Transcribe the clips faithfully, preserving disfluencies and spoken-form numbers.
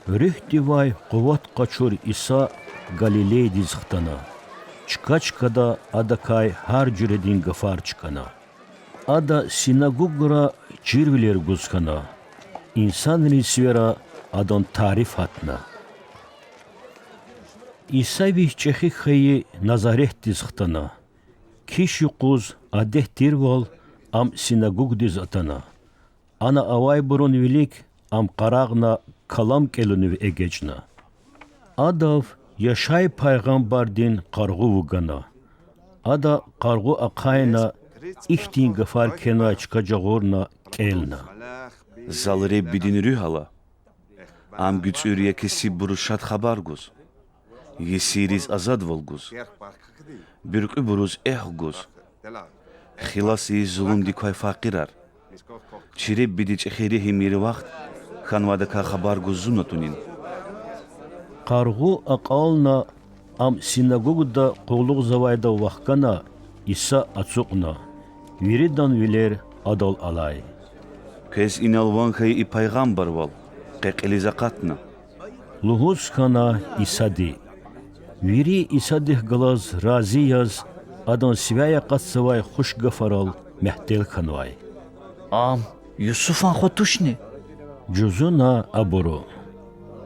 Руьгьдивай къуват къачур Иса Галилейдиз хтана. Чка-чкада Адакай гьар жуьредин гафар чкӀана. Ада синагугра чирвилер гуз хьана, инсанрин сивера Адан тариф гьатна. Иса Вич чӀехи хьайи Назаретдиз хтана. Киш юкъуз адет тирвал, Ам синагугдиз атана. Ана авайбурун вилик Ам къарагъна калам кӀелунив эгечӀна. Адав Яшай пайгъамбардин къаргъу вугана. Ада къаргъу ахъайна, ихьтин гафар кхьенвай чка жагъурна кӀелна: Зал Реббидин Руьгь ала. Ам гуьцӀуьр я кесиббуруз Шад Хабар гуз, есирриз азадвал гуз, буьркьуьбуруз эхв гуз, хилас ийиз зулумдик квай факъирар. Чи Реббиди чӀехи регьимвийрин вахт хьанвайдакай хабар гуз зун атунин. Къаргъу акьална, Ам синагугда къуллугъзавайдав вахкана, Иса ацукьна. Виридан вилер Адал алай. Квез инал ван хьайи и пайгъамбарвал къе кьилиз акъатна,– лугьуз хьана Исади. Вири Исадихъ галаз рази яз, Адан сивяй акъатзавай хуш гафарал мягьтел хьанвай. Ам Юсуфан хва тушни? жузуна абуру.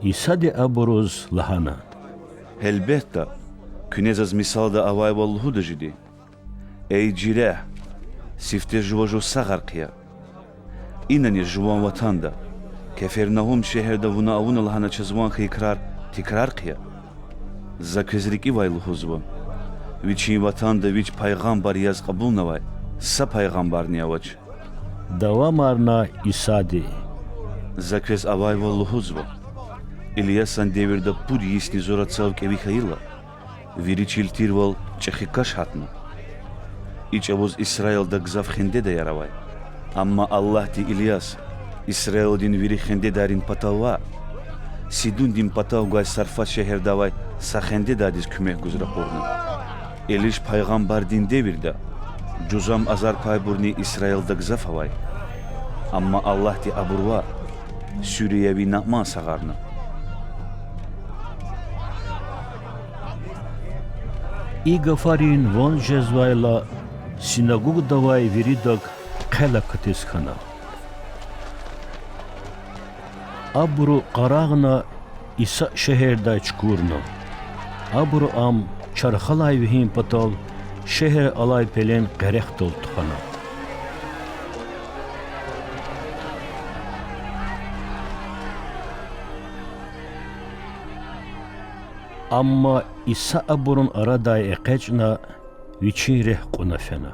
Исади абуруз лагьана: Гьелбетда, куьне заз мисалда авайвал лугьуда жеди: Эй жирягь, сифте жува жув сагъар хъия. Инани жуван ватанда, Кефернагьум шегьерда вуна авуна лагьана чаз ван хьайи крар тикрар хъия. За квез рикӀивай лугьузва: вичин ватанда вич пайгъамбар яз кьабулнавай са пайгъамбарни авач,– давамарна Исади. За квез авайвал лугьузва: Ильясан девирда пуд йисни зура цав кӀеви хьайила, вири чил тирвал чӀехи каш гьатна. И чӀавуз Исраилда гзаф хендедаяр авай. Амма Аллагьди Ильяс Исраилдин вири хендедайрин патав ваъ, Сидундин патав гвай Сарфат шегьерда авай са хендедайдиз куьмек гуз ракъурна. Илиш пайгъамбардин девирда жузам азар квайбурни Исраилда гзаф авай. Амма Аллагьди абур ваъ, суриявий Наъман сагъарна. И гафарин ван жезвайла, синагугда авай виридак хъел акатиз хьана. Абуру къарагъна, Иса шегьердай чукурна. Абуру Ам чархалай вегьин патал шегьер алай пелен къерехдал тухвана. Амма Иса абурун арадай экъечӀна, Вичин рехъ кьуна фена.